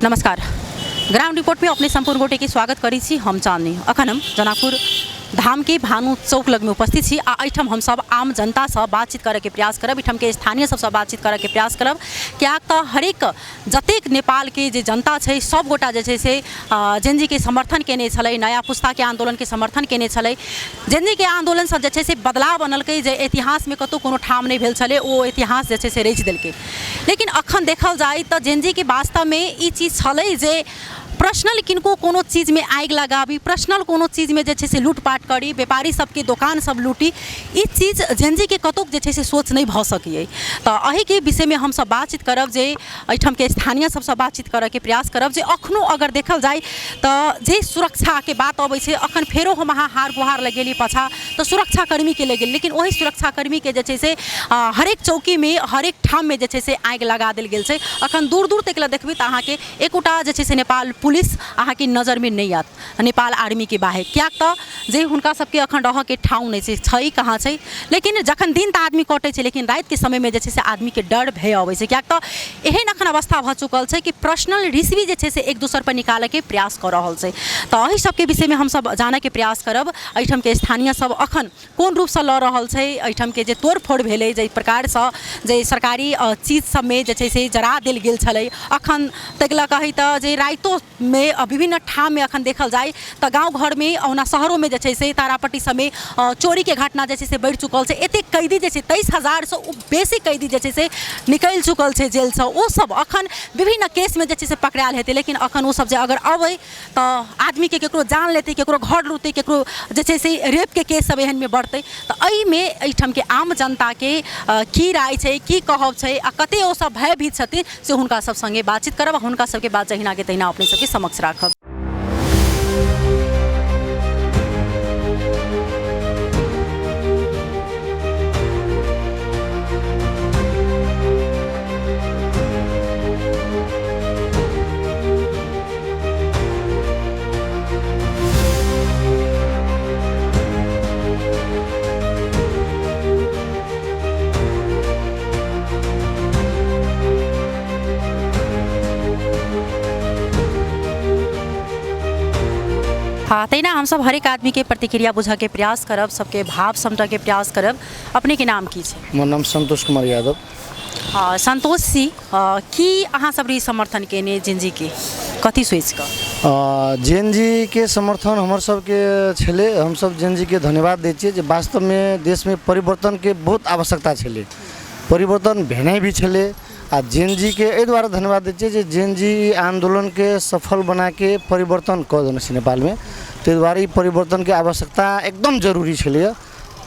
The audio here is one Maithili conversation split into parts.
नमस्कार, ग्राउंड रिपोर्ट में अपने संपूर्ण गोटे के स्वागत करै छी। हम चांदनी। अखन हम जनकपुर धाम के भानु चौक लग में उपस्थित छी आ एहिठाम हमसब आम जनतासँ बातचीत करैके प्रयास करब, एहिठामके स्थानीय सबसँ बातचीत करैके प्रयास करब, किएक तऽ हरेक जतेक नेपालके जे जनता छै सब गोटा जे छै से जेनजीके समर्थन केने छलै, नया पुस्ताके आन्दोलनके समर्थन केने छलै। जेनजीके आन्दोलनसँ जे छै से बदलाव अनलकै, जे इतिहासमे कतहु कोनो ठाम नहि भेल छलै ओ इतिहास जे छै से रचि देलकै। लेकिन अखन देखल जाय तऽ जेनजीके वास्तवमे ई चीज छलै जे पर्सनल किनको कोनो चीजमे आगि लगाबी, पर्सनल कोनो चीजमे जे छै से लूटपाट करी, व्यापारी सबके दोकान सब लूटी, ई चीज जेनजीके कतहु जे छै से सोच नहि भऽ सकैए। तऽ एहिके विषयमे हमसब बातचीत करब, जे एहिठामके स्थानीय सबसँ बातचीत करऽके प्रयास करब, जे अखनो अगर देखल जाय तऽ जे सुरक्षाके बात अबै छै, अखन फेरो हम अहाँ हार गुहार लगेली पाछाँ तऽ सुरक्षाकर्मीके लए गेल, लेकिन ओहि सुरक्षाकर्मीके जे छै से हरेक चौकीमे हरेक ठाममे जे छै से आगि लगा देल गेल छै। अखन दूर दूर तक लए देखबै तऽ अहाँके एकोटा जे छै से नेपाल पुलिस अहाँके नजरमे नहि आयत नेपाल आर्मीके बाहेक, किएक तऽ जे हुनका सबके अखन रहऽके ठाउँ नहि छै, छै कहाँ छै। लेकिन जखन दिन तऽ आदमी कटै छै, लेकिन रातिके समयमे जे छै से आदमीके डर भय अबै छै, किएक तऽ एहन अखन अवस्था भऽ चुकल छै कि पर्सनल रिस्क भी जे छै से एक दोसरपर निकालऽके प्रयास कऽ रहल छै। तऽ एहि सबके विषयमे हमसब जानऽके प्रयास करब, एहिठामके स्थानीय सब अखन कोन रूपसँ लऽ रहल छै, एहिठामके जे तोड़फोड़ भेलै, जाहि प्रकारसँ जे सरकारी चीज सबमे जे छै से जरा देल गेल छलै। अखन ताहिके लऽ कऽ तऽ जे रातिओमे विभिन्न ठाममे अखन देखल जाय तऽ गाँव घरमे, ओना शहरोमे जे छै से तारापट्टी सबमे चोरीके घटना जे छै से बढ़ि चुकल छै। एतेक कैदी जे छै 23,000सँ बेसी कैदी जे छै से निकलि चुकल छै जेलसँ, ओ सब अखन विभिन्न केसमे जे छै से पकड़ायल हेतै, लेकिन अखन ओ सब जे अगर अबै तऽ आदमीके ककरो जान लेतै, ककरो घर लूटतै, ककरो जे छै से रेपके केस सब एहनमे बढ़तै। तऽ एहिमे एहिठामके आम जनताके की राय छै, की कहब छै आ कतेक ओसब भयभीत छथिन, से हुनका सब सङ्गे बातचीत करब आ हुनका सबके बात जहिनाके तहिना अपने सबके समक्ष राखब। हाँ, तहिना हमसब हरेक आदमीके प्रतिक्रिया बुझऽके प्रयास करब, सबके भाव समटऽके प्रयास करब। अपनेके नाम की छै? हमर नाम संतोष कुमार यादव। संतोष सिंह, की अहाँ सब रही समर्थन केने जेनजीके, कथी सोचि कऽ? जेन जीके समर्थन हमर सबके छलै। हमसब जेन जीके धन्यवाद दै छियै जे वास्तवमे देशमे परिवर्तनके बहुत आवश्यकता छलै, परिवर्तन भेनाइ भी छलै। आ जेन जीके एहि दुआरे धन्यवाद दै छियै जे जेन जी आन्दोलनके सफल बनाके परिवर्तन कऽ देने छै नेपालमे, ताहि दुआरे ई परिवर्तनके आवश्यकता एकदम जरूरी छलैए।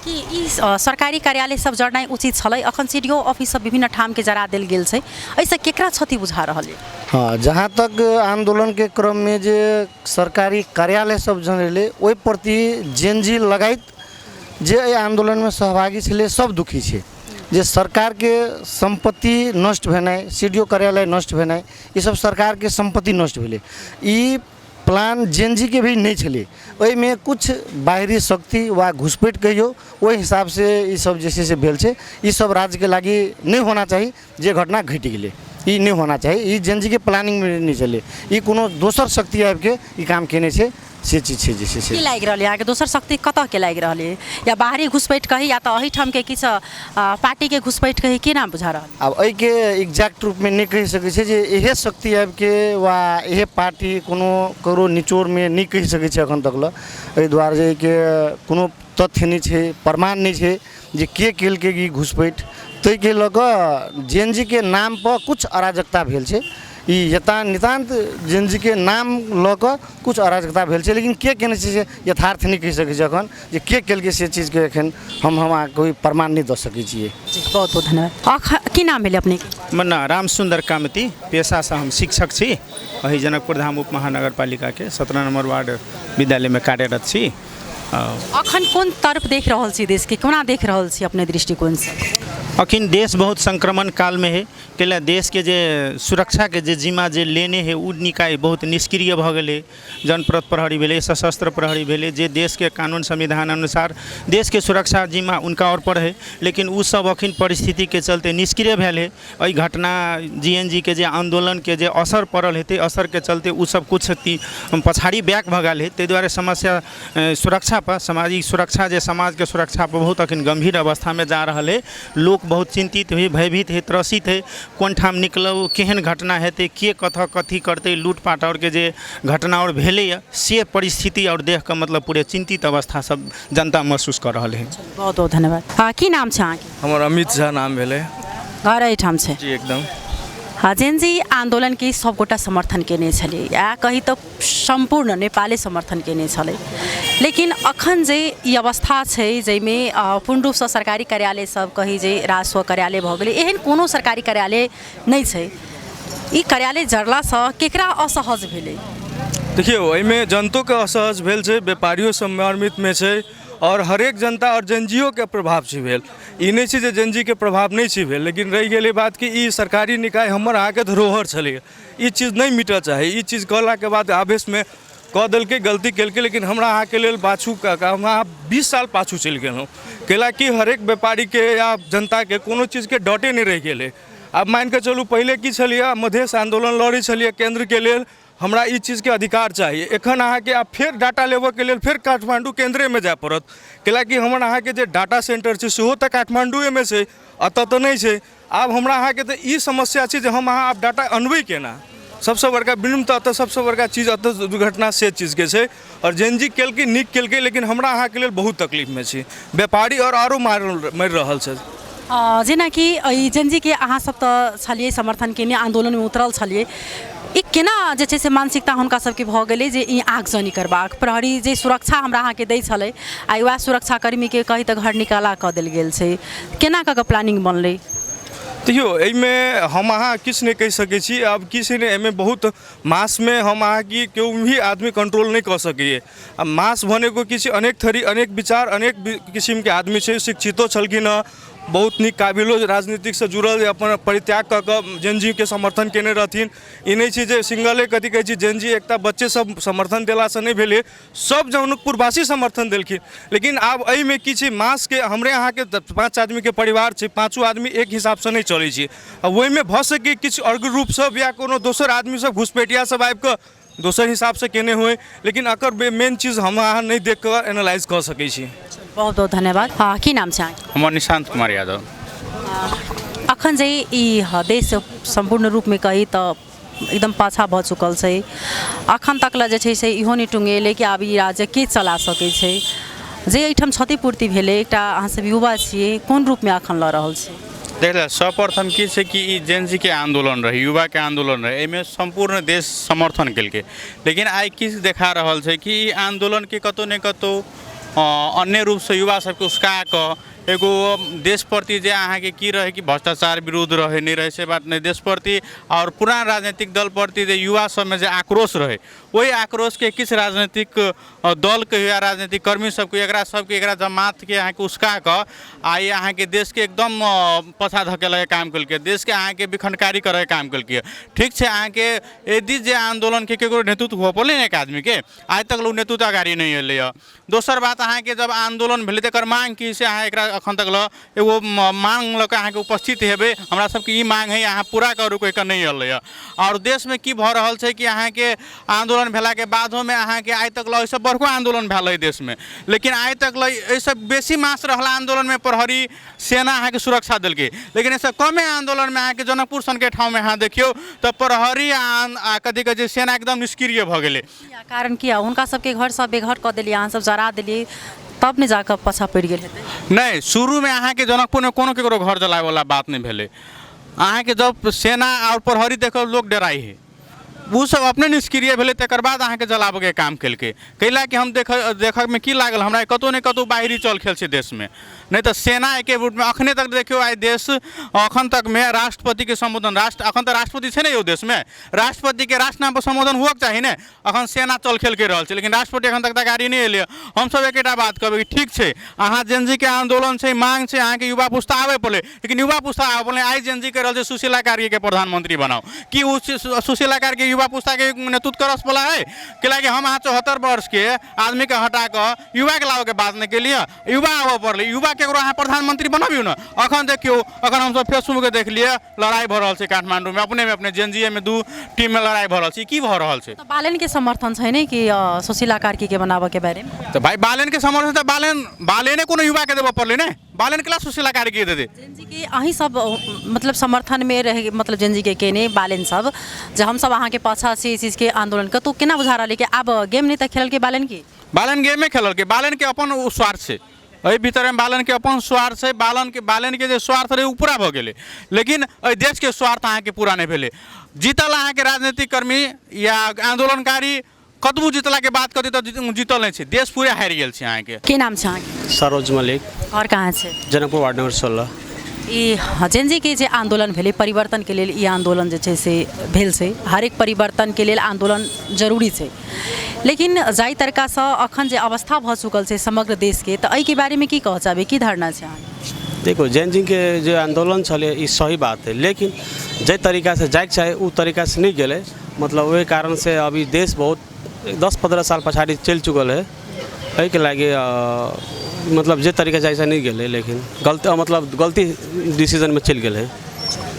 कि ई सरकारी कार्यालय सब जरनाइ उचित छलै? अखन सी डी ओ ऑफिस सब विभिन्न ठामके जरा देल गेल छै, एहिसँ केकरा क्षति बुझा रहल अइ? हँ, जहाँ तक आन्दोलनके क्रममे जे सरकारी कार्यालय सब जरेलै ओहि प्रति जेन जी लगायत जे एहि आन्दोलनमे सहभागी छलै सब दुखी छै। जे सरकारके सम्पत्ति नष्ट भेनाइ, सी डी ओ कार्यालय नष्ट भेनाइ, ई सब सरकारके सम्पत्ति नष्ट भेलै। ई प्लान जेन जी के भी नहि छलै, ओहिमे किछु बाहरी शक्ति वा घुसपैठ कहियौ ओहि हिसाबसँ ई सब जे छै से भेल छै। ई सब राज्यके लागि नहि होना चाही, जे घटना घटि गेलै ई नहि होना चाही। ई जेन जी के प्लानिंगमे नहि छलै, ई कोनो दोसर शक्ति आबिके ई काम केने छै, से चीज छै जे छै से। की लागि रहल यऽ अहाँके? दोसर शक्ति कतऽके लागि रहल यऽ? या बाहरी घुसपैठ कही या तऽ एहिठामके किछु पार्टीके घुसपैठ कही, केना बुझा रहल? आब एहिके एग्जैक्ट रूपमे नहि कहि सकै छियै जे इहे शक्ति आबिके वा इहे पार्टी, कोनो ककरो निचोड़मे नहि कहि सकै छियै एखन तक लए। एहि दुआरे जे एहिके कोनो तथ्य नहि छै, प्रमाण नहि छै जे के केलकै ई घुसपैठ। ताहिके लऽ कऽ जेन जीके नामपर किछु अराजकता भेल छै, ई यता नितान्त जेन जीके नाम लऽ कऽ किछु अराजकता भेल छै, लेकिन के केने छै से यथार्थ नहि कहि सकै छियै एखन, जे के केलकै से चीजके एखन हम अहाँके कोइ प्रमाण नहि दऽ सकै छियै। जी, बहुत बहुत धन्यवाद। की नाम भेलै अपनेके? हमर नाम राम सुन्दर कामती, पेशासँ हम शिक्षक छी। एहि जनकपुर धाम उप महानगरपालिकाके 17 नम्बर वार्ड विद्यालयमे कार्यरत छी। अखन कोन तरफ देख रहल छी देशके, कोना देख रहल छी अपने दृष्टिकोणसँ? अखन देश बहुत संक्रमण कालमे है, कैला देशके जे सुरक्षाके जे जिम्मा जे लेने है ओ निकाय बहुत निष्क्रिय भऽ गेलै। जनपद प्रहरी भेलै, सशस्त्र प्रहरी भेलै, जे देशके कानून संविधान अनुसार देशके सुरक्षा जिम्मा हुनका पर है, लेकिन ओ सब अखन परिस्थितिके चलते निष्क्रिय भेल है। एहि घटना GNG के जे आन्दोलनके जे असर पड़ल हेतै, असरके चलते ओ सब किछु पछाड़ी बैक भऽ गेल है। ताहि दुआरे समस्या सुरक्षा पर, सामाजिक सुरक्षा जे समाजके सुरक्षा पर बहुत अखन गम्भीर अवस्थामे जा रहल है। लोक बहुत चिन्तित है, भयभीत है, त्रसित है, कोन ठाम निकलब, केहन घटना हेतै, के कतऽ कथी करतै, लूटपाट आओरके जे घटना आओर भेलैए से परिस्थिति आओर देखिकऽ मतलब पूरे चिन्तित अवस्था सब जनता महसूस कऽ रहल है। बहुत बहुत धन्यवाद। की नाम छै अहाँके? हमर अमित झा नाम भेलै। घर एहिठाम छै? जी एकदम। हँ, जेनजी आन्दोलनके सबगोटा समर्थन केने छलै, या कही तऽ सम्पूर्ण नेपाले समर्थन केने छलै, लेकिन अखन जे ई अवस्था छै जाहिमे पूर्ण रूपसँ सरकारी कार्यालय सब कही जे राजस्व कार्यालय भऽ गेलै, एहन कोनो सरकारी कार्यालय नहि छै, ई कार्यालय जरलासँ केकरा असहज भेलै? देखियौ, एहिमे जनतोके असहज भेल छै, व्यापारियो सब मर्मितमे छै, आओर हरेक जनता आओर जेनजीओके प्रभाव छै भेल। ई नहि छै जे जेनजीके प्रभाव नहि छै भेल, लेकिन रहि गेलै बात कि ई सरकारी निकाय हमर अहाँके धरोहर छलैए, ई चीज नहि मिटऽ चाही। ई चीज कहलाके बाद आवेशमे कऽ देलकै, गलती केलकै, लेकिन हमरा अहाँके लेल पाछू हम अहाँ 20 साल पाछू चलि गेलहुँ, कैलाकि हरेक व्यापारीके या जनताके कोनो चीजके डटे नहि रहि गेलै। आब मानिकऽ चलू पहिले की छलैए, मधेश आन्दोलन लड़ै छलियै केन्द्रके लेल, हमरा ई चीजके अधिकार चाही। एखन अहाँके आब फेर डाटा लेबऽके लेल फेर काठमाण्डू केन्द्रेमे जाय पड़त, कैलाकि हमर अहाँके जे डाटा सेन्टर छै सेहो तऽ काठमाण्डूएमे छै, एतऽ तऽ नहि छै। आब हमरा अहाँके तऽ ई समस्या छै जे हम अहाँ आब डाटा अनबै केना। सबसँ बड़का विलम्ब तऽ एतऽ सबसँ बड़का चीज एतऽ दुर्घटना से चीजके छै। आओर जेनजी केलकै, नीक केलकै, लेकिन हमरा अहाँके लेल बहुत तकलीफमे छी, व्यापारी आओर आरो मरि रहल छथि। जेनाकि ई जेनजीके अहाँ सब तऽ छलियै समर्थन केने, आन्दोलनमे उतरल छलियै, ई केना जे छै से मानसिकता हुनका सबके भऽ गेलै जे ई आगजनी करबाक? प्रहरी जे सुरक्षा हमरा अहाँके दै छलै, आइ वएह सुरक्षाकर्मीके कही तऽ घर निकाला कऽ देल गेल छै, केना कऽ कऽ प्लानिंग बनलै? देखियौ, एहिमे हम अहाँ किछु नहि कहि सकै छी। आब की छै ने, एहिमे बहुत मासमे हम अहाँ की केओ भी आदमी कंट्रोल नहि कऽ सकैए। आ मास भनेको की छै, अनेक थरी अनेक विचार अनेक किसिमके आदमी छै, शिक्षितो छलखिन हँ, बहुत नीक काबिलो राजनीतिकसँ जुड़ल, अपन परित्याग कऽ कऽ जेनजीके समर्थन केने रहथिन। ई नहि छै जे सिंगले कथी कहै छै जेनजी एकटा बच्चे सब समर्थन देलासँ नहि भेलै, सब जनकपुरवासी समर्थन देलखिन। लेकिन आब एहिमे की छै, मासके हमरे अहाँके 5 आदमीके परिवार छै, 5 आदमी एक हिसाबसँ नहि चलै छै, आ ओहिमे भऽ सकै किछु अर्घ रूप सब या कोनो दोसर आदमी सब घुसपैठिया सब आबिकऽ दोसर हिसाबसँ केने होइ, लेकिन एकर मेन चीज हम अहाँ नहि देख कऽ एनालाइज कऽ सकै छी। बहुत बहुत धन्यवाद। हँ, की नाम छै अहाँके? हमर निशांत कुमार यादव। अखन जे ई देश सम्पूर्ण रूपमे कही तऽ एकदम पाछाँ भऽ चुकल छै, अखन तक लए जे छै से इहो नहि टुंगेलै कि आब ई राज्य के चला सकै छै। जे एहिठाम क्षतिपूर्ति भेलै, एकटा अहाँ सब युवा छियै, कोन रूपमे अखन लऽ रहल छी? देख ले, सर्वप्रथम की छै कि ई जेनजीके आन्दोलन रहै, युवाके आन्दोलन रहै, एहिमे सम्पूर्ण देश समर्थन केलकै। लेकिन आइ की देखा रहल छै कि ई आन्दोलनके कतहु ने कतहु अन्य रूपसँ युवा सबके उसका कऽ एगो देश प्रति जे अहाँके की रहै कि भ्रष्टाचार विरुद्ध रहै नहि रहै से बात नहि, देश प्रति आओर पुरान राजनीतिक दल प्रति जे युवा सबमे जे आक्रोश रहै, ओहि आक्रोशके किछु राजनीतिक दल कहियौ या राजनीतिक कर्मी सब कहियौ, एकरा सबके एकरा जमातके अहाँके उसका कऽ आइ अहाँके देशके एकदम पाछाँ धकेलैके काम केलकै, देशके अहाँके विखण्डकारी करैके काम केलकै। ठीक छै, अहाँके यदि जे आन्दोलनके ककरो नेतृत्व हुअ पड़लै ने एक आदमीके, आइ तक लोक नेतृत्व अगाडि नहि एलैए। दोसर बात, अहाँके जब आन्दोलन भेलै तकर माँग की से अहाँ एकरा एखन तक लऽ एगो माँग लऽ कऽ अहाँके उपस्थित हेबै, हमरा सबके ई माँग हइ अहाँ पूरा करू कहि कऽ नहि एलैए। आओर देशमे की भऽ रहल छै कि अहाँके आन्दोलन भेलाके बादोमे अहाँके आइ तक लऽ एहिसँ बड़को आन्दोलन भेल एहि देशमे, लेकिन आइ तक लऽ एहिसँ बेसी मास रहला आन्दोलनमे प्रहरी सेना अहाँके सुरक्षा देलकै, लेकिन एहिसँ कमे आन्दोलनमे अहाँके जनकपुर सनके ठाउँमे अहाँ देखियौ तऽ प्रहरी आ कथी कहै छै सेना एकदम निष्क्रिय भऽ गेलै। किया? कारण किया? हुनका सबके घर सब बेघर कऽ देलियै, अहाँ सब जरा देलियै, तब ने जाकऽ पाछाँ पड़ि गेल हेतै। नहि, शुरूमे अहाँके जनकपुरमे कोनो ककरो घर जलाबैवला बात नहि भेलै। अहाँके जब सेना आओर प्रहरी देखल लोक डराइ हइ, ओ सब अपने निष्क्रिय भेलै, तकर बाद अहाँके जलाबऽके काम केलकै। कैला कि हम देखऽमे की लागल हमरा, कतहु ने कतहु बाहरी चल खेल छै देशमे, नहि तऽ सेना एके रूपमे अखने तक देखियौ आइ देश अखन तकमे राष्ट्रपतिके सम्बोधन, राष्ट्र अखन तऽ राष्ट्रपति छै ने यौ देशमे, राष्ट्रपतिके राष्ट्र नामपर सम्बोधन हुअके चाही ने। अखन सेना चल खेल करि रहल छै, लेकिन राष्ट्रपति अखन तक तगारी नहि एलै। हमसब एकेटा बात कहबै कि ठीक छै, अहाँ जेनजीके आन्दोलन छै, मांग छै, अहाँके युवा पुस्ता आबय पड़लै, लेकिन युवा पुस्ता आबय पड़लै। आइ जेनजी कहि रहल छै सुशीला कार्कीके प्रधानमंत्री बनाउ, कि ओ सुशीला कार्की युवा पुस्ताके नेतृत्व करऽवला है? कैलाकि हम अहाँ 74 वर्षके आदमीके हटा कऽ युवाके लाबऽके बात नहि केलियै, युवा आबऽ पड़लै, युवा केकरो अहाँ प्रधानमंत्री बनबियौ ने। अखन देखियौ, अखन हमसब फेसबुकके देखलियै, लड़ाइ भऽ रहल छै काठमाण्डूमे, अपनेमे अपने जेनजीएमे 2 टीममे लड़ाइ भऽ रहल छै। की भऽ रहल छै? तऽ बालेनके समर्थन छै ने कि सुशीला कार्कीके बनाबऽके बारेमे? तऽ भाइ बालेनके समर्थन तऽ बालेने कोनो युवाके देबऽ पड़लै ने, बालेन केला सुशीला कार्की दे दे। जेनजी के अहीं सब मतलब समर्थनमे रहे, मतलब जेनजी के केने बालेन सब जे हमसब अहाँके पाछा छी ई चीजके आन्दोलन के, तो केना बुझा रहल कि आब गेम नहि तऽ खेललकै बालेन की? बालेन गेमे खेललकै, बालेनके अपन ओ स्वार्थ छै, एहि भीतरमे बालनके अपन स्वार्थ छै, बालनके जे स्वार्थ रहै ओ पूरा भऽ गेलै, लेकिन एहि देशके स्वार्थ अहाँके पूरा नहि भेलै। जीतल अहाँके राजनीतिक कर्मी या आन्दोलनकारी कतबो जीतलाके बात करी तऽ जीतल नहि छै, देश पूरे हारि गेल छै अहाँके। की नाम छै अहाँके? सरोज मलिक। घर कहाँ छै? Janakpur ward number 16। ई जेनजी के जे आन्दोलन भेलै परिवर्तनके लेल, ई आन्दोलन जे छै से भेल छै, हरेक परिवर्तनके लेल आन्दोलन जरूरी छै, लेकिन जाहि तरीकासँ अखन जे अवस्था भऽ चुकल छै समग्र देशके, तऽ एहिके बारेमे की कहऽ चाहबै, की धारणा छै अहाँके? देखो जेनजी के जे आन्दोलन छलै ई सही बात है, लेकिन जाहि तरीकासँ जाइके चाही ओ तरीकासँ नहि गेलै, मतलब ओहि कारणसँ अभी देश बहुत 10-15 साल पछाड़ी चलि चुकल है, एहिके लागि मतलब जे तरीका जाइ से नहि गेलै, लेकिन गलती मतलब गलती डिसीजनमे चलि गेलै।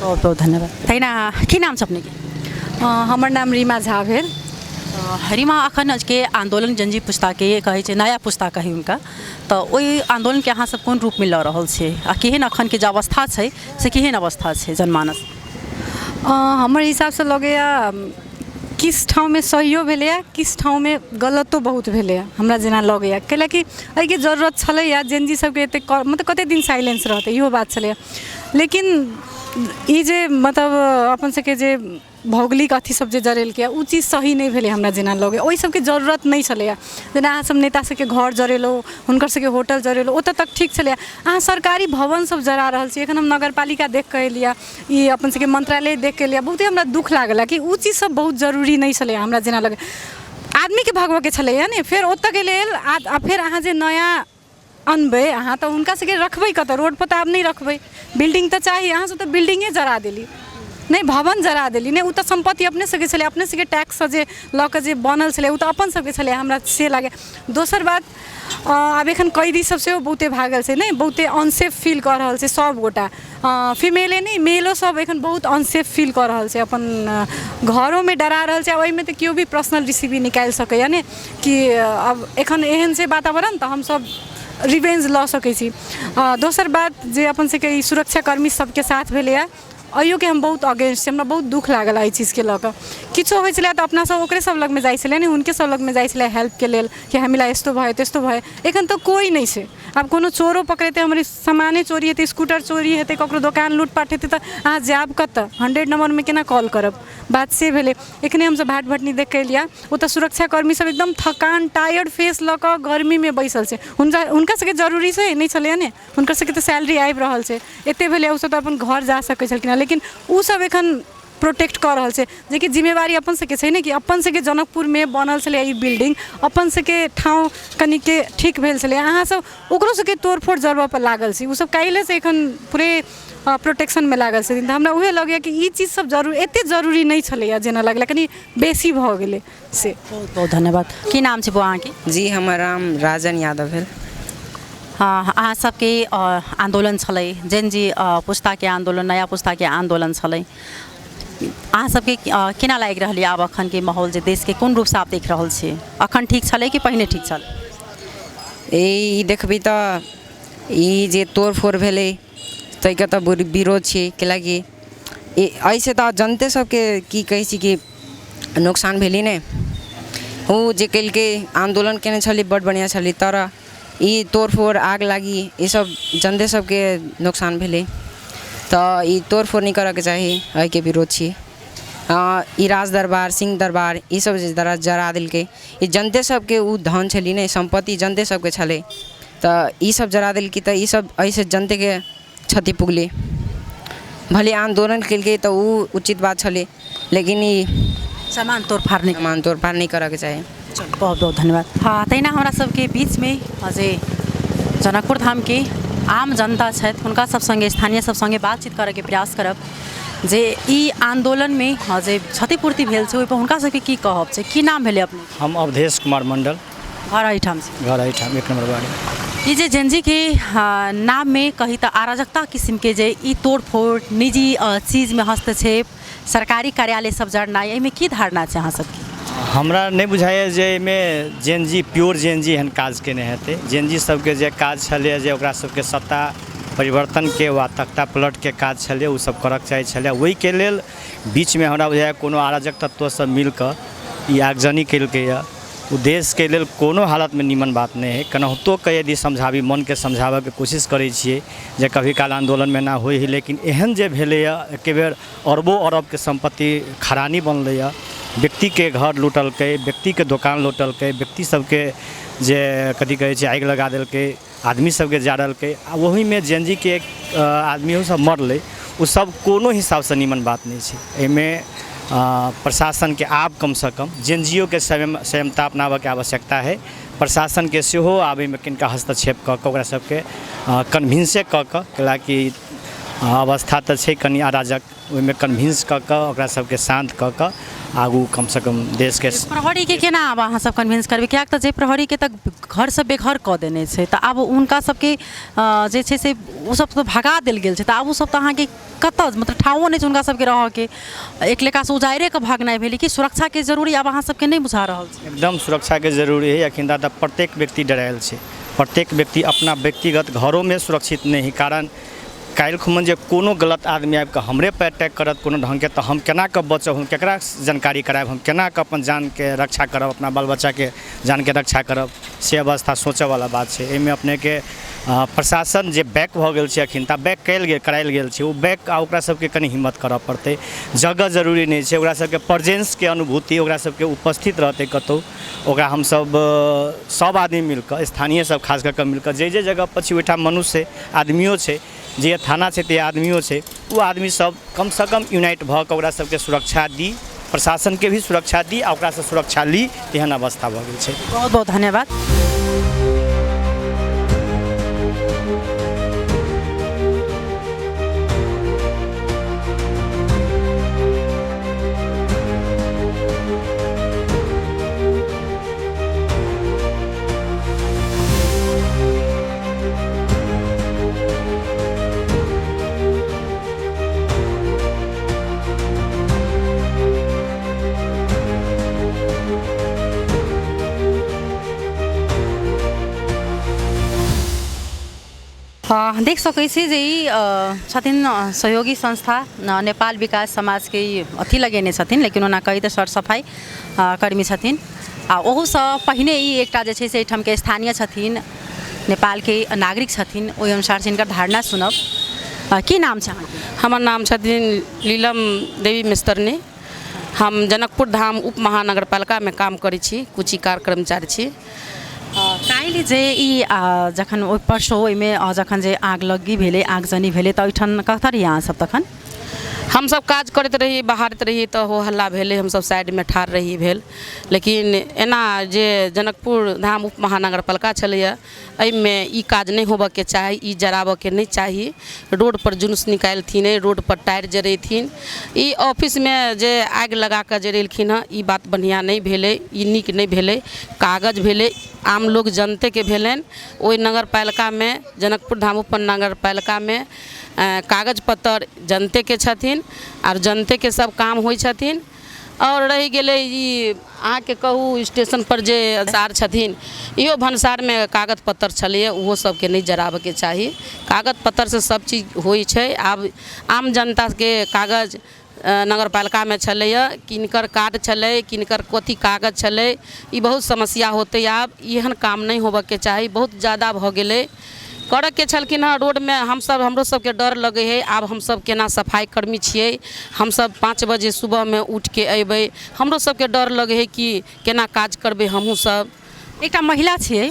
बहुत बहुत धन्यवाद। तहिना की नाम छै अपनेके? हमर नाम रीमा झा भेल। रीमा, अखन के आन्दोलन जेनजी पुस्ताके कहै छै, नया पुस्ता कहै हुनका, तऽ ओहि आन्दोलनके अहाँ सब कोन रूपमे लऽ रहल छियै आ केहन अखनके जे अवस्था छै से केहन अवस्था छै जनमानस? हमर हिसाबसँ लगैया किछु ठाममे सहियो भेलैए, किछु ठाममे गलतो बहुत भेलैए, हमरा जेना लगैए। कैलाकि एहिके जरूरत छलैए जेनजी सबके एतेक मतलब कतेक दिन साइलेंस रहतै, इहो बात छलैए। लेकिन ई जे मतलब अपन सबके जे भौगोलिक अथी सब जे जरेलकै ओ चीज सही नहि भेलै हमरा जेना लगैए, ओहि सबके जरूरत नहि छलैए। जेना अहाँ सब नेता सबके घर जरेलहुँ, हुनकर सबके होटल जरेलहुँ, ओतऽ तक ठीक छलैए। अहाँ सरकारी भवन सब जरा रहल छी, एखन हम नगरपालिका देख कऽ एलियै, ई अपन सबके मंत्रालय देख कऽ एलियै, बहुते हमरा दुःख लागल कि ओ चीज सब बहुत जरूरी नहि छलैए हमरा जेना लगैए। आदमीके भगबऽके छलैए ने, फेर ओतऽके लेल आ फेर अहाँ जे नया अनबै अहाँ तऽ हुनका सबके रखबै कतऽ? रोडपर तऽ आब नहि रखबै, बिल्डिंग तऽ चाही। अहाँ सब तऽ बिल्डिंगे जरा देली नहि, भवन जरा देली नहि, ओ तऽ सम्पत्ति अपने सबके छलै, अपने सबके टैक्ससँ जे लऽ कऽ जे बनल छलै ओ तऽ अपन सबके छलै, हमरा से लागै। दोसर बात, आब एखन कैदी सब सेहो बहुते भागल छै नहि, बहुते अनसेफ फील कऽ रहल छै सबगोटा, फीमेले नहि मेलो सब एखन बहुत अनसेफ फील कऽ रहल छै, अपन घरोमे डरा रहल छै। ओहिमे तऽ केओ भी पर्सनल रिसीवी निकालि सकैए ने कि आब एखन एहन छै वातावरण तऽ हमसब रिवेंज लऽ सकै छी। दोसर बात जे अपन सबके ई सुरक्षाकर्मी सबके साथ भेलैए, अहियोके हम बहुत अगेंस्ट छी, हमरा बहुत दुःख लागल एहि चीजके लऽ कऽ। किछो होइ छलै तऽ अपना सब ओकरे सब लगमे जाइ छलै ने, हुनके सब लगमे जाइ छलै हेल्पके लेल कि हामीलाई यस्तो भयो त्यस्तो भयो। एखन तऽ कोइ नहि छै, आब कोनो चोरो पकड़ेतै, हमर सामाने चोरी हेतै, स्कूटर चोरी हेतै, ककरो दोकान लूटपाट हेतै तऽ अहाँ जायब कतऽ? 100 नम्बरमे केना कॉल करब? बात से भेलै। एखने हमसब भाट भटनी देख कऽ एलियै, ओतऽ सुरक्षाकर्मी सब एकदम थकान टायर्ड फेस लऽ कऽ गर्मीमे बैसल छै। हुनका सबके जरूरी छै नहि छलैए ने, हुनकर सबके तऽ सैलरी आबि रहल छै, एते भेलै ओसब तऽ अपन घर जा सकै छलखिन हँ, लेकिन ओसब एखन प्रोटेक्ट कऽ रहल छै, जेकि जिम्मेवारी अपन सबके छै ने कि अपन सबके जनकपुरमे बनल छलै ई बिल्डिंग, अपन सबके ठाउँ कनिके ठीक भेल छलै, अहाँ सब ओकरो सबके तोड़फोड़ जरबऽपर लागल छी। ओसब काल्हिसँ एखन पूरे प्रोटेक्शनमे लागल छथिन। तऽ हमरा उएह लगैए कि ई चीज सब जरूर एते जरूरी नहि छलैए जेना लगलै, कनि बेसी भऽ गेलै से। बहुत बहुत धन्यवाद। की नाम छै बौआ अहाँके? जी, हमर नाम राजन यादव भेल। हँ, अहाँ सबके आन्दोलन छलै जेनजी पुस्ताके आन्दोलन, नया पुस्ताके आन्दोलन छलै, अहाँ सबके केना लागि रहल यऽ आब अखनके माहौल जे देशके कोन रूपसँ आब देख रहल छियै? अखन ठीक छलै कि पहिने ठीक छल? ई देखबै तऽ ई जे तोड़फोड़ भेलै ताहिके तऽ विरोध छियै, कैलाकि एहिसँ तऽ जनते सबके की कहै छी कि नुकसान भेलै ने। ओ जे केलकै आन्दोलन केने छलै बड्ड बढ़िआँ छलै, तर ई तोड़फोड़ आग लागी ई सब जनते सबके नुकसान भेलै, तऽ ई तोड़फोड़ नहि करऽके चाही, एहिके विरोध छी। ई राज दरबार, सिंह दरबार ई सब जे जरा देलकै, ई जनते सबके ओ धन छलै ने, सम्पत्ति जनते सबके छलै, तऽ ई सब जरा देलकै, तऽ ई सब एहिसँ जनतेके क्षति पुगलै। भले आन्दोलन केलकै तऽ ओ उचित बात छलै, लेकिन ई सामान तोड़फाड़ नहि, सामान तोड़फाड़ नहि करऽके चाही। चलू, बहुत बहुत धन्यवाद। हँ, तहिना हमरा सबके बीचमे जे जनकपुर धामके आम जनता छथि, हुनका सब सङ्गे, स्थानीय सब सङ्गे बातचीत करऽके प्रयास करब जे ई आन्दोलनमे जे क्षतिपूर्ति भेल छै ओहिपर हुनका सबके की कहब छै। की नाम भेलै अपने? हम अवधेश कुमार मंडल। घर एहिठाम छै? घर एहिठाम 1 नम्बर वार्ड। ई जे जेनजीके नाममे कही तऽ अराजकता किसिमके जे ई तोड़फोड़, निजी चीजमे हस्तक्षेप, सरकारी कार्यालय सब जड़नाइ, एहिमे की धारणा छै अहाँ सबके? हमरा नहि बुझाइए जे एहिमे Gen Z, pure Gen Z एहन काज केने हेतै। जेनजी सबके जे काज छलैए जे ओकरा सबके सत्ता परिवर्तनके वा तख्ता पलटके काज छलै, ओ सब करऽके चाहै छलै। ओहिके लेल बीचमे हमरा बुझाइए कोनो अराजक तत्व सब मिलकऽ ई आगजनी केलकैए। ओ देशके लेल कोनो हालतमे नीमन बात नहि हइ। केनाहितो कऽ यदि समझाबी, मनके समझाबऽके कोशिश करै छियै जे कभी काल आन्दोलनमे एना होइ हइ, लेकिन एहन जे भेलैए एके बेर अरबो अरबके सम्पत्ति खरानी बनलैए, व्यक्तिके घर लूटलकै, व्यक्तिके दोकान लूटलकै, व्यक्ति सबके जे कथी कहै छै आगि लगा देलकै, आदमी सबके जारलकै, आ ओहिमे जेनजीके आदमियो सब मरलै, ओ सब कोनो हिसाबसँ नीमन बात नहि छै। एहिमे प्रशासनके आब कमसँ कम जेनजीओके संयमता अपनाबऽके आवश्यकता हइ। प्रशासनके सेहो आब एहिमे कनिका हस्तक्षेप कऽ कऽ ओकरा सबके कन्विन्से कऽ कऽ, कैलाकि अवस्था तऽ छै कनि अराजक, ओहिमे कन्विन्स कऽ कऽ ओकरा सबके शान्त कऽ कऽ आगू कमसँ कम देशके प्रहरीके केना आब अहाँ सब कन्विन्स करबै? किएक तऽ जे प्रहरीके तऽ घरसँ बेघर कऽ देने छै, तऽ आब हुनका सबके जे छै से ओ सब तऽ भगा देल गेल छै, तऽ आब ओ सब तऽ अहाँके कतऽ मतलब ठाँवो नहि छै हुनका सबके रहऽके, एक लेखासँ उजाड़िके भागनाइ भेलै। कि सुरक्षाके जरूरी आब अहाँ सबके नहि बुझा रहल छै? एकदम सुरक्षाके जरूरी हइ। अखन तऽ प्रत्येक व्यक्ति डरायल छै, प्रत्येक व्यक्ति अपना व्यक्तिगत घरोमे सुरक्षित नहि हइ। कारण काल्हि खुमन जे कोनो गलत आदमी आबिकऽ हमरे पर अटैक करत कोनो ढङ्गके, तऽ हम केना कऽ बचब, हम केकरा जानकारी करायब, हम केना कऽ अपन जानके रक्षा करब, अपना बाल बच्चाके जानके रक्षा करब, से अवस्था सोचऽवला बात छै। एहिमे अपनेके प्रशासन जे बैक भऽ गेल छै अखन, तऽ बैक कयल गेल, करायल गेल छै ओ बैक, आ ओकरा सबके कनि हिम्मत करऽ पड़तै। जगह जरूरी नहि छै, ओकरा सबके प्रेजेंसके अनुभूति, ओकरा सबके उपस्थित रहतै कतहु, ओकरा हमसब सब आदमी मिलकऽ, स्थानीय सब खास कऽ कऽ मिलकऽ, जे जे जगह पर छी ओहिठाम मनुष्य आदमियो छै, जे थाना छै ते आदमियो छै, ओ आदमी सब कमसँ कम यूनाइट भऽ कऽ ओकरा सबके सुरक्षा दी, प्रशासनके भी सुरक्षा दी आ ओकरासँ सुरक्षा ली, तेहन अवस्था भऽ गेल छै। बहुत बहुत धन्यवाद। देख सकै छी जे ई छथिन सहयोगी संस्था नेपाल विकास समाजके ई अथी लगेने छथिन, लेकिन ओना कही तऽ सर सफाइ कर्मी छथिन। आ ओहूसँ पहिने ई एकटा जे छै से एहिठामके स्थानीय छथिन, नेपालके नागरिक छथिन, ओहि अनुसार से हिनकर धारणा सुनब। की नाम छै अहाँके? हमर नाम छथिन लीलम देवी मिस्तरनी। हम जनकपुर धाम उप महानगरपालिकामे काम करै छी, कुची कार कर्मचारी छी। काल्हि जे ई जखन ओहि परसो ओहिमे जखन जे आग लग्गी भेलै, आगजनी भेलै, तऽ ओहिठाम कतऽ रहियै अहाँ सब तखन? हमसब काज करैत रही, बहारैत रही, तऽ हो हल्ला भेलै, हमसब साइडमे ठाढ़ रही भेल। लेकिन एना जे जनकपुर धाम उप महानगरपालिका छलैए, एहिमे ई काज नहि होबऽके चाही, ई जराबऽके नहि चाही। रोडपर जुलूस निकालथिन, रोडपर टायर जरेथिन, ई ऑफिसमे जे आगि लगाकऽ जरेलखिन हँ, ई बात बढ़िआँ नहि भेलै, ई नीक नहि भेलै। कागज भेलै, आम लोक जनतेके भेलनि। ओहि नगरपालिकामे, जनकपुर धाम उप नगरपालिकामे कागज पत्तर जनतेके छथिन आओर जनतेके सब काम होइ छथिन। आओर रहि गेलै ई अहाँके कहू स्टेशनपर जे सार छथिन, इहो भनसारमे कागज पत्तर छलैए, ओहो सबके नहि जराबऽके चाही। कागज पत्तरसँ सब चीज होइ छै। आब आम जनताके कागज नगरपालिकामे छलैए, किनकर कार्ड छलै, किनकर कथी कागज छलै, ई बहुत समस्या होतै। आब एहन काम नहि होबऽके चाही, बहुत जादा भऽ गेलै। करऽके छलखिन हँ रोडमे। हमसब, हमरो सबके डर लगै हइ। आब हमसब केना सफाइ कर्मी छियै, हमसब 5 बजे सुबहमे उठिके अयबै, हमरो सबके डर लगै हइ कि केना काज करबै हमहूँ सब। एकटा महिला छियै,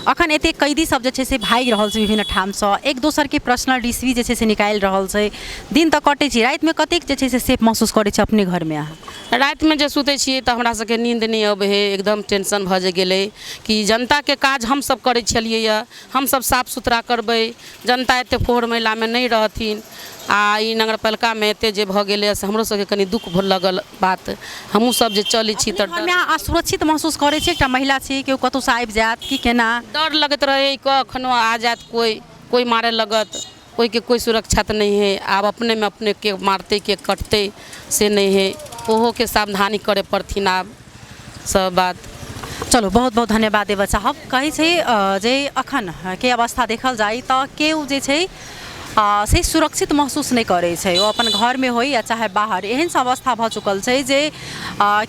अखन एते कैदी सब जे छै से भागि रहल छै विभिन्न ठामसँ, एक दोसरके पर्सनल रिसिपी जे छै से निकालि रहल छै, दिन तऽ कटै छै, रातिमे कतेक जे छै से सेफ महसूस करै छै अपने घरमे अहाँ? रातिमे जे सुतै छियै तऽ हमरा सबके नींद नहि अबै हइ, एकदम टेंशन भऽ जे गेलै कि जनताके काज हमसब करै छलियै यऽ, हमसब साफ सुथरा करबै, जनता एते फोहर मैलामे नहि रहथिन। आ ई नगरपालिकामे एते जे भऽ गेलै से हमरो सबके कनि दुःख लगल बात। हमहूँ सब जे चलै छी तऽ घरमे अहाँ असुरक्षित महसूस करै छी? एकटा महिला छी, केओ कतहुसँ आबि जायत कि केना? डर लगैत रहै, कखनो आ जायत कोइ, कोइ मारय लगत, कोइके कोइ सुरक्षा तऽ नहि हइ। आब अपनेमे अपने के मारतै के कटतै से नहि हइ, ओहोके सावधानी करय पड़थिन आब सब बात। चलू, बहुत बहुत धन्यवाद देबऽ चाहब। कहै छै जे अखन के अवस्था देखल जाय तऽ केओ जे छै से सुरक्षित महसूस नहि करै छै, ओ अपन घरमे होइ या चाहे बाहर। एहन सा अवस्था भऽ चुकल छै जे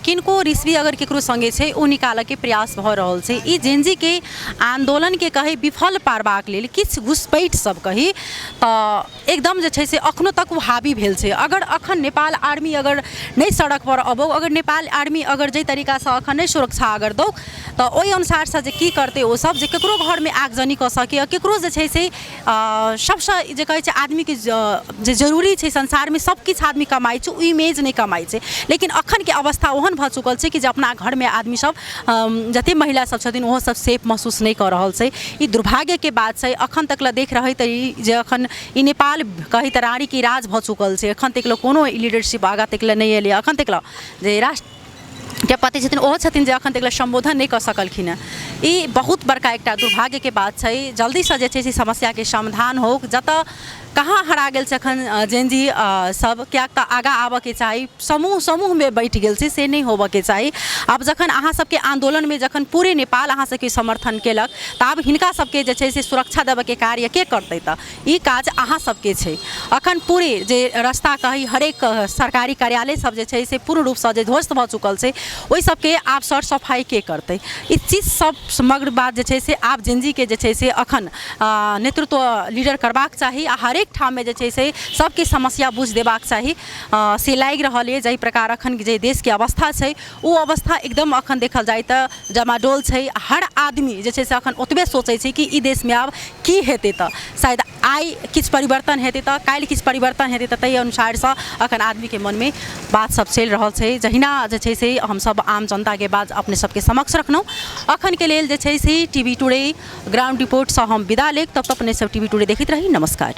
किनको रिश्वी अगर केकरो सङ्गे छै, ओ निकालऽके प्रयास भऽ रहल छै। ई जेनजीके आन्दोलनके कही विफल पारबाक लेल किछु घुसपैठ सब कही तऽ एकदम जे छै से अखनो तक ओ हावी भेल छै। अगर अखन नेपाल आर्मी अगर नहि सड़कपर अबौ, अगर नेपाल आर्मी अगर जाहि तरीकासँ अखन नहि सुरक्षा अगर दौ, तऽ ओहि अनुसारसँ जे की करतै ओसब, जे ककरो घरमे आगजनी कऽ सकैए, ककरो जे छै से सबसँ जे कहै छै आदमीके जे जरूरी छै संसारमे, सब किछु आदमी कमाइ छै, ओ इमेज नहि कमाइ छै। लेकिन अखनके अवस्था ओहन भऽ चुकल छै कि जे अपना घरमे आदमी सब, जते महिला सब छथिन, ओहो सब सेफ महसूस नहि कऽ रहल छै। ई दुर्भाग्यके बात छै। अखन तक लए देख रहै तऽ ई जे अखन ई नेपाल कही तऽ रानीके राज भऽ चुकल छै। अखन तक लए कोनो लीडरशिप आगाँ तक लए नहि एलै। अखन तक लए जे राष्ट्र के पति छथिन, ओहो छथिन जे अखन तक लए सम्बोधन नहि कऽ सकलखिन हेँ। ई बहुत बड़का एकटा दुर्भाग्यके बात छै। जल्दीसँ जे छै से समस्याके समाधान हो। जतऽ कहाँ हरा गेल छै अखन जेनजी सब, किएक तऽ आगाँ आबऽके चाही, समूह समूहमे बैठ गेल छै, से नहि होबऽके चाही। आब जखन अहाँ सबके आन्दोलनमे जखन पूरे नेपाल अहाँ सबके समर्थन केलक, तऽ आब हिनका सबके जे छै से सुरक्षा देबऽके कार्य के करतै? तऽ ई काज अहाँ सबके छै। अखन पूरे जे रास्ता कही, हरेक सरकारी कार्यालय सब जे छै से पूर्ण रूपसँ जे ध्वस्त भऽ चुकल छै, ओहि सबके आब सर सफाइ के करतै? ई चीज सब समग्र बात जे छै से आब जेनजीके जे छै से अखन नेतृत्व लीडर करबाक चाही आ हरेक ठाममे जे छै से सबके समस्या बुझि देबाक चाही, से लागि रहल अइ। जाहि प्रकार अखन जे देशके अवस्था छै, ओ अवस्था एकदम अखन देखल जाय तऽ जमाडोल छै। हर आदमी जे छै से अखन ओतबे सोचै छै कि ई देशमे आब की हेतै, तऽ शायद आइ किछु परिवर्तन हेतै तऽ काल्हि किछु परिवर्तन हेतै, तऽ ताहि अनुसारसँ अखन आदमीके मनमे बात सब चलि रहल छै। जहिना जे छै से हमसब आम जनताके बात अपने सबके समक्ष रखलहुँ। अखनके लेल जे छै से टीवी टुडे ग्राउंड रिपोर्टसँ हम विदा लेब। तब तक अपने सब टीवी टुडे देखैत रही। नमस्कार।